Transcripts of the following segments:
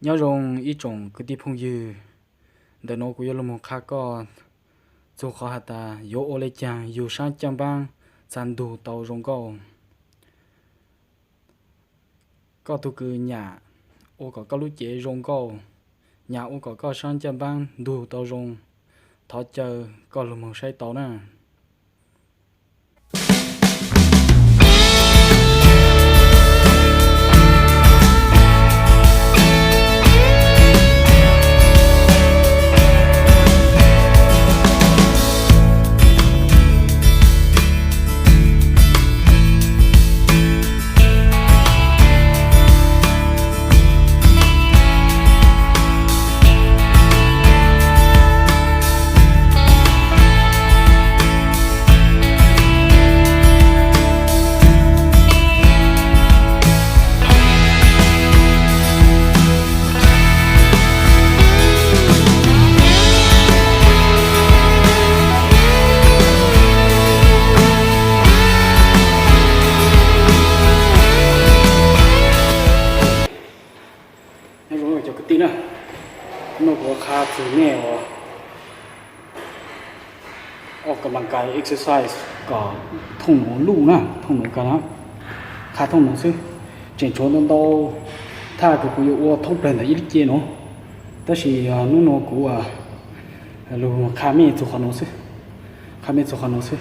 Nyob zoo ib tsoom kwv tij phooj ywg, ntawm nuav kuv yuav lug moog qha koj txug qhov has tas yuav ua le caag yug saab caj npaab txhad ntug tau zoo nkauj. Koj tug kws nyam ua kom koj lub cev zoo nkauj, nyam ua kom koj saab caj npaab ntug tau zoo, thov caw koj lug moog saib tau na. Nyob zoo cov kwv tij na, hnub no kuv qha txug nej uas ua kam las kais exercise kom thooj nuav luj na, thooj nuav kawg na. Qha thooj nuav xwb, tseem tshuav ntau ntau thaj kws kuv yuav ua thoob plawg ntawm ib lub cev nuav, tab sis hnub no kuv lug qha mej txug qhov nuav xwb, qha mej txug qhov nuav xwb.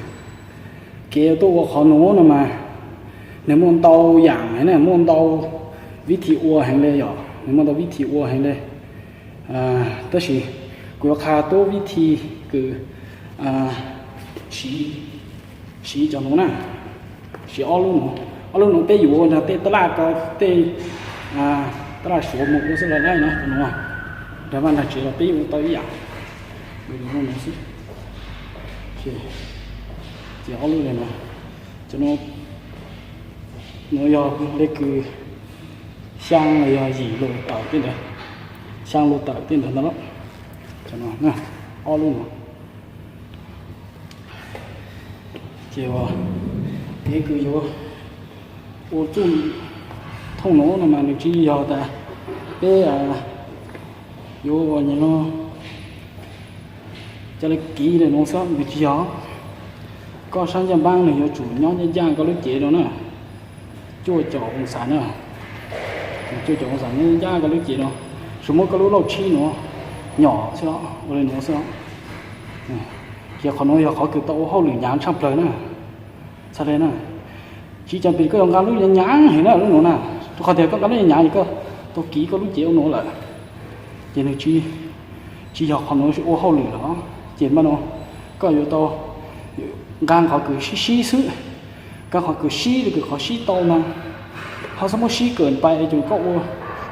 Kev tuaj ua qhov nuav no mas nws muaj ntau yaam heev na, muaj ntau vib thi ua heev le yom, nws muaj ntau vib thi ua heev le. Tab sis kuv yuav qha tub vib thi kws siv, siv cov nuav na, siv ob lub nuav, ob lub nuav peb yuav ua nrug tej taj laj ko, tej taj laj suav mus ua xwb los lawm no, cov nuav nrug vaj nrug tsev los peb yuav ua tau ib yam. Ces ob lub le nuav, cov nuav, nuav yog le kws xyaa los yog yim lus tawm tej ntawd, xyaa lus tawm tej ntawd ntag lauj. Cov nuav, ob lub nuav. Ces kev kws yuav ua txuj thooj nuav no mas nws tsis yog tas peb yuav ua nyias no ca le kiv le nuav xwb, nws tsis yog. Koj saab caj npaab nws yuav tsum nyob ncaj ncaj koj lub cev no na, cuaj caum oo xas na, cuaj caum oo xas nyob ncaj koj lub cev no. Tsuas muab koj lub lauj tshib nuav nyom xwb, ua le nuav xwb. Ces qhov nuav yog qhov kws tau ua hauj lwm hnyav tshaj plawg na. Txhaj le na, tsis tas pes koj yuav nqa lub hnyav heev na lub nuav na, rua qhov tias koj nqa lub hnyav es koj tau kiv koj lub cev ua nuav lawm. Ces nws tsis yog qhov nuav ua hauj lwm los, ces npaj no koj yuav tau nqa qhov kws sib sib xwb, nqa qhov kws sib le kws qhov sib tau na, ho xub muab sib kawm pais es koj ua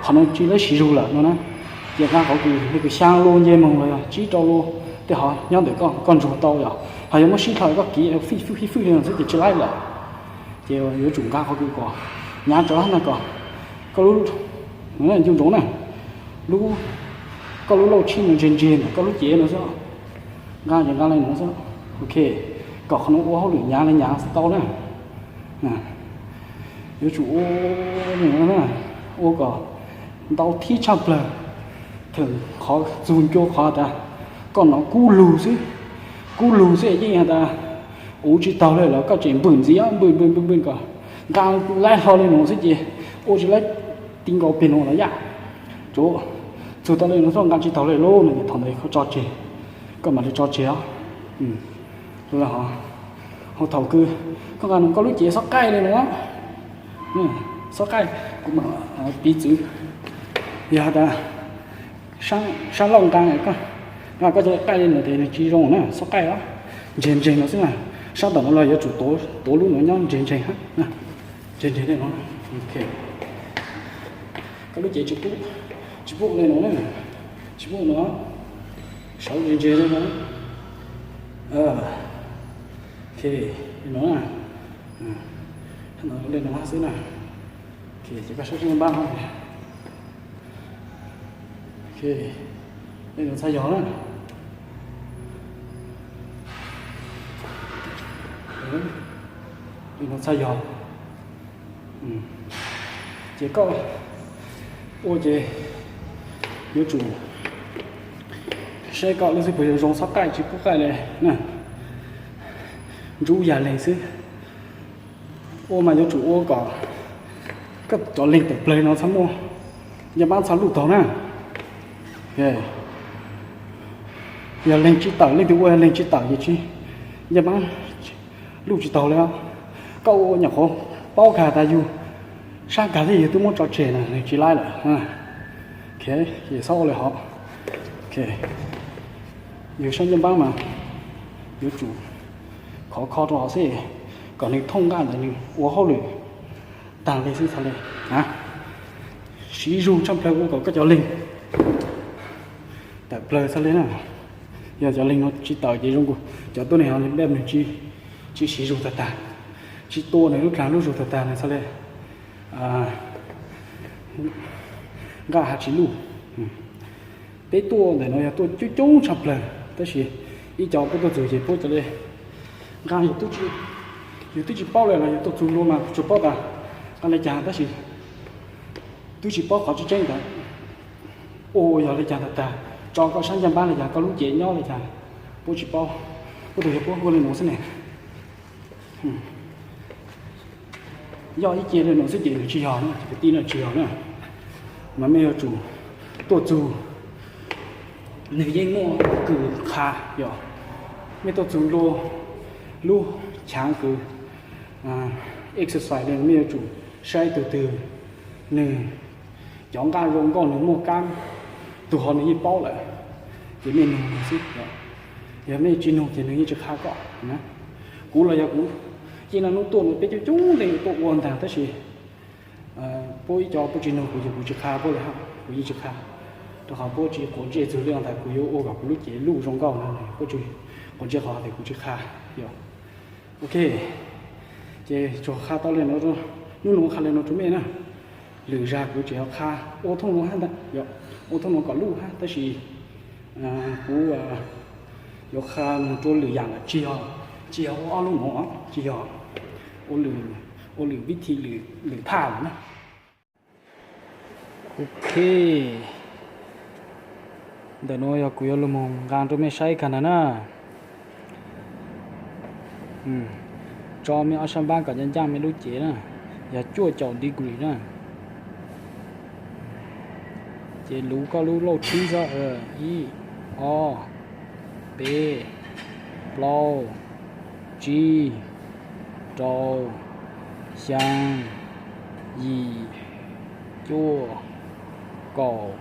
qhov nuav tsis laib siv zug lawm no na. Ces nqa qhov kws le kws xyaa lub nce moog los yog tsib rau lub tej hov nyob ntawm koj, koj ntsug tau yom, ho yog muab sib dlhau koj kiv fij fwj fij fwj li no xwb ces tsis laib lawm. Ces yuav tsum nqa qhov kws kom hnyav tsawv na kom koj lub, ncu ntsoov na, lub, koj lub lauj tshib no ntseg ntseg ntawm koj lub cev no xwb. Nqa ces nqa le nuav xwb, ok, kom qhov nuav ua hauj lwm hnyav le hnyav xwb tau na. Yuav tsum ua, ua kom ntau thib tshaj plawg. Thaum qhov txug ncua qhov tas koj nov kub lug xwb, kub lug xwb yeej has tas uv tsis taug le los koj tseem npwm ntxiv, npwm npwm npwm npwm kom nqa laib hlo le nuav xwb ces ua tsis laib ti nkaus peg nuav los yaj. Tsuav txug tau le nuav xwb nqa tsis taug le lub no ces thaum ntawd koj tso tseg, koj mam li tso tseg os. Ho thaum kws koj nqa nuav koj lub cev xob qaij le nuav, xob qaij, kuv mam piv txwv, yog has tas sab laug nqa, nqa koj cov qaij le nuav tes nws tsis zoo na, xob qaij os, ntseg ntseg no xwb na. Sab tom no los yuav tsum tuav lub nuav nyob ntseg ntseg, ntseg ntseg le nuav. Koj lub cev tsis pub le nuav na, tsis pub nuav, sawv ntseg ntseg le nuav. Ok, le nuav na, le nuav xwb na. Ok, ces koj saib seb npaj no. Ok, le nuav txhaj yog na. Le nuav txhaj yog. Ces koj ua ces Yuav tsum saib kom lub xwb puas yuav zoo, txhob qaij tsis pub qaij li na. Ntsub yam leeg xwb. Ua mas yuav tsum ua kom koj cov leeg tawm plawg no txhob muaj ncaj npab txhob luj taug na. Yog leeg tsis tawm, leej twg ua leeg tsis tawm ces tsis ncaj npab luj tsis taug li. Koj ua nyuam qhuav paub kag tas yus sab kag thiab yus twb muab tso tseg na, nws tsis laib lawm. Yus txhob ua li hov. Yus sab ncaj npab mas yuav tsum khov kho rau hov xwb, kom nws thooj nqaj ntawd nws ua hauj lwm tag li xwb txhob li. Siv zug tshaj plawg ua kom koj cov leeg tawm plawg txhob li na. Yog cov leeg no tsis tawm ces zoo nkaus cov tuab neeg ho npaj nws tsis siv zug tag tag, tsis tua nws lub dlaag lub zug tag tag nws txhob li nqaj ha tsis luj. Peb tuaj ntawm no yog tuaj coob coob tshaj plawg, tab sis ib co puab tuaj txug ces puab cov li nqaj yus twb tsis paub li los yus tuaj txug luag mas tsuas paub tas nqaj li cas tab sis twb tsis paub qhov tseeb tseeb ntawd. Ua yog li cas tag tag, tso koj sab ncaj npab li cas, koj lub cev nyob li cas, puab tsis paub. Puab tus yog puab ua li nuav xwb ne. Yog ib ce li nuav xwb ces nws tsis yog na, kwv tij, no tsis yog na. Mas mej yuav tsum tuaj txug, nws yeej muaj kws qha yom. Mej tuaj txug lub, lub chaav kws exercise li mej yuav tsum saib tug twg nws cov nqaj zoo nkauj, nws muaj kab, tug ho nws yeej paub lawm, ces mej nug nws xwb. Yog mej tsis nug ces nws yeej tsis qha koj na. Kuv los yog kuv, yeej no hnub tuaj no peb coob coob leej tuaj ua ntag tab sis puab ib co puab tsis nug kuv ces kuv tsis qha puab li hab, kuv yeej tsis qha. Rau qhov puab tsis quav ntsej txug li ntawd kuv yuav ua kom kuv lub cev luj zoo nkauj no, puab tsis quav ntsej qhov tias kuv tsis qha. Yog, ok, ces tsuas qha tau li no, hnub no qha li no rau mej na. Lwm zag kuv tseem yuav qha ua thooj no hab ntag, yog ua thooj no kom luj hab tab sis kuv yuav qha mus rau lwm yam lawm, tsis yog, tsis yog ua ob lub no, tsis yog, ua lwm, ua lwm vib thi, lwm thaj lawm na. Ok, ntawm nuav yog kuv yuav lug moog nqaa rau mej saib kag ntawd na. Tso mej ob sab npaab kom ncaaj ncaaj mej lub cev na, yog cuaj caum degree na. Ces luv koj lub lauj tsib xwb, ib, ob, peb, plaub, tsib, rau, xyaa, yim, cuaj, kaum,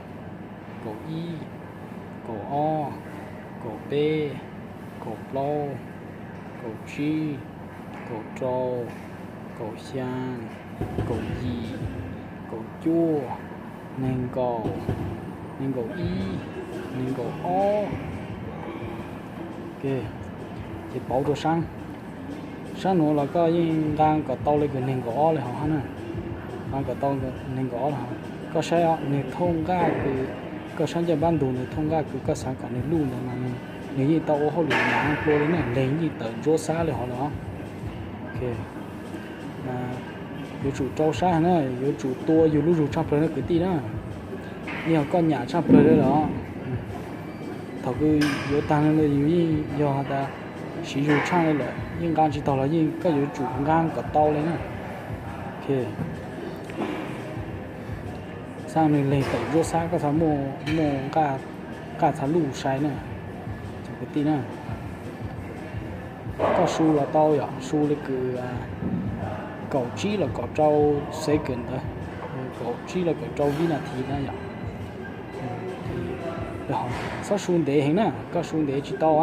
kaum ib, kaum ob, kaum peb, kaum plaub, kaum tsib, kaum rau, kaum xyaa, kaum yim, kaum cuaj, nees nkaum, nees nkaum ib, nees nkaum ob. Ces pauv rau saab, saab nuav los koj yeej nqaa kom tau li kws nees nkaum ob li hov hab na. Nqaa kom tau nees nkaum ob li hov. Koj saib os, nwg thooj nqaj kws, koj saab ncaaj npaab ntug nwg thooj nqaj kws koj xaav kom nwg luj ntawd mas nwg yeej tau ua hauj lwm naav dlua li na, leeg yeej tawm ntsuab xab li hov los. Yuav tsum rau sab na, yuav tsum tua yug lub zug tshaj plawg na kwv tij na. Yog koj nyam tshaj plawg li los, thaum kws yuav taag le yus yeej yog has tas siv zug tshaj li lawm, yeej nqaa tsis taug los yeej koj yuav tsum nqaa kom tau li na. Xab nwg leeg tawm ntsuab xab koj txhob muaj nqaj txha luj sai na, cov kwv tij na. Koj su los tau yom, su li kws kaum tsib los kaum rau second ntawd, kaum tsib los kaum rau vib nas this na yom. Txhob su ntev heev na, koj su ntev tsis tau.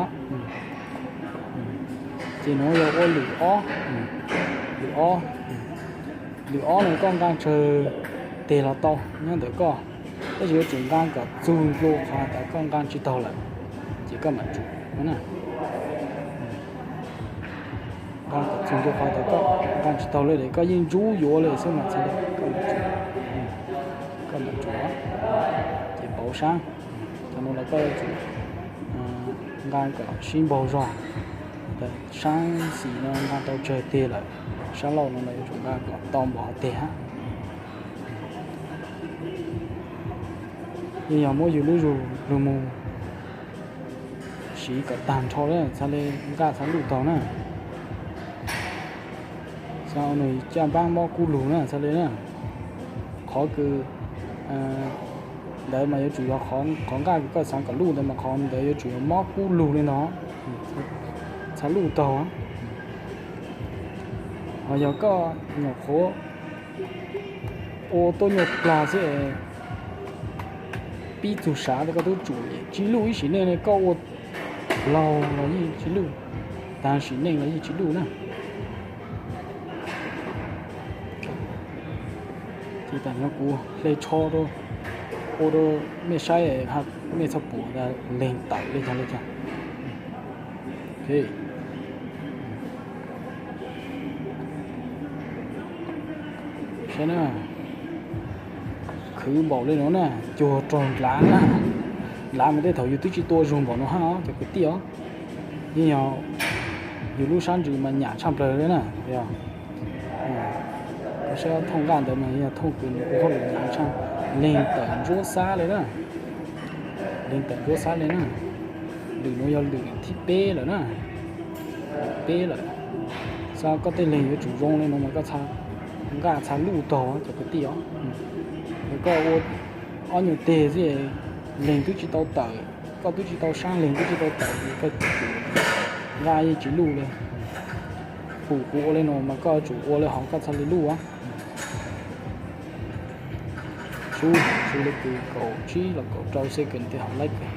Ces nuav yog ua lwm ob, lwm ob, lwm ob no koj nqaa tsawg teg los tau nyob ntawm koj, tab sis yuav tsum nqaa kom txug nkaus qhov tas koj nqaa tsis taug lawm, ces koj mam tsum na. Nqaa kom txug nkaus qhov tas koj nqaa tsis taug lawm, koj yeej ntsub yuav li xwb mas txhob li, koj mam tsum, ces pauv saab. Thaum no los koj yuav tsum nqaa kom sib npaug zog, saab xis no nqaa tau tsawg teg lawm, saab laug no los yuav tsum nqaa kom tau npaum hov teg hab. Yeej yog muab yus lub zug lug moog siv kom taag nrho na, txhaj le nqaj txhaj luj taug na. Xav nws caj npaab mob kub lug na, txhaj le na. Qhov kws ntawd mas yuav tsum yog qhov nqaj kws koj xav kom luj ntawd mas qhov ntawd yuav tsum yog mob kub lug le ntag, txhaj luj taug. Ho yog koj nyuam qhuav ua tuab nyuag plag xwb es pib txug sav koj tub tsum tsi luj ib sim neej ne, koj ua laug los yeej tsi luj, taag sim neej los yeej tsi luj na. Ces tam no kuv hle tsho rau ua rau mej saib, mej txhob pum tas leeg tawm le caag le caag. Saib na, khwv npaum le nuav na, cuag raug ndlav na. Ndlav mas tej thaum yus twb tsi tua zug npaum nuav hab os cov kwv tij os. Yeej yog yus lub sab ntsws mas nyam tshaj plawg le na. Yog koj saib thooj nqaj ntawd mas yog thooj kws nws ua hauj lwm nyam tshaj, leeg tawm ntsuab xab le na. Leeg tawm ntsuab xab le na. Lwm nuav yog lwm thib peb lawm na. Lwm peb lawm. Xav koj tej leeg yuav tsum zoo le nuav mas koj nqaj txhaj luj taug cov kwv tij os. Yog koj ua ob nyuag teg xwb, leeg twb tsi tau tawm, koj twb tsi tau saab, leeg twb tsi tau tawm, koj nqaj yeej tsi luj le. Pum kuv ua le nuav mas koj yuav tsum ua le hov koj txhaj le luj os. Sub, sub le kws kaum tsib los kaum rau second tej hov laib kawg.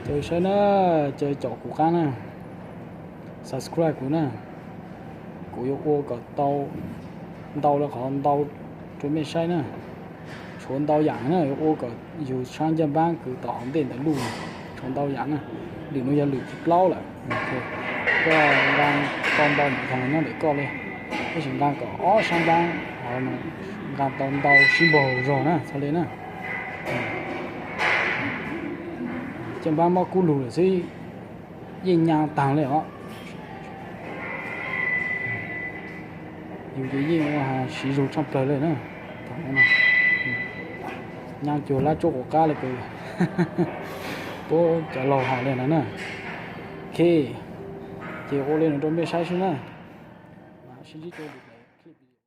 Caw saib na, caw caum kuv qab na, subscribe kuv na. Kuv yuav ua kom tau ntau le qhov ntau rau mej saib na. Tshuav ntau yaam na, yuav ua kom yug saab ncaaj npaab kws tom hauv ntej ntawd luj, tshuav ntau yaam na. Lwm nuav yog lwm thib plaub lawm. Koj nqaa tau ntau ntawm thaum nyob ntawm koj le, tab sis nqaa kom ob sab npaab, nqaa tau ntau sib npaug zog na, txhaj le na. Caj npaab mob kub lug lawm xwb, yeej nyaj taag le os. Yus ces yeej ua siv zug tshaj plawg le na. Nyaj cuag lab tsuab quav qab le kws puab cov laug has le na. Ok, ces ua le nuav rau mej saib sub na. Sib ntsib rau lwm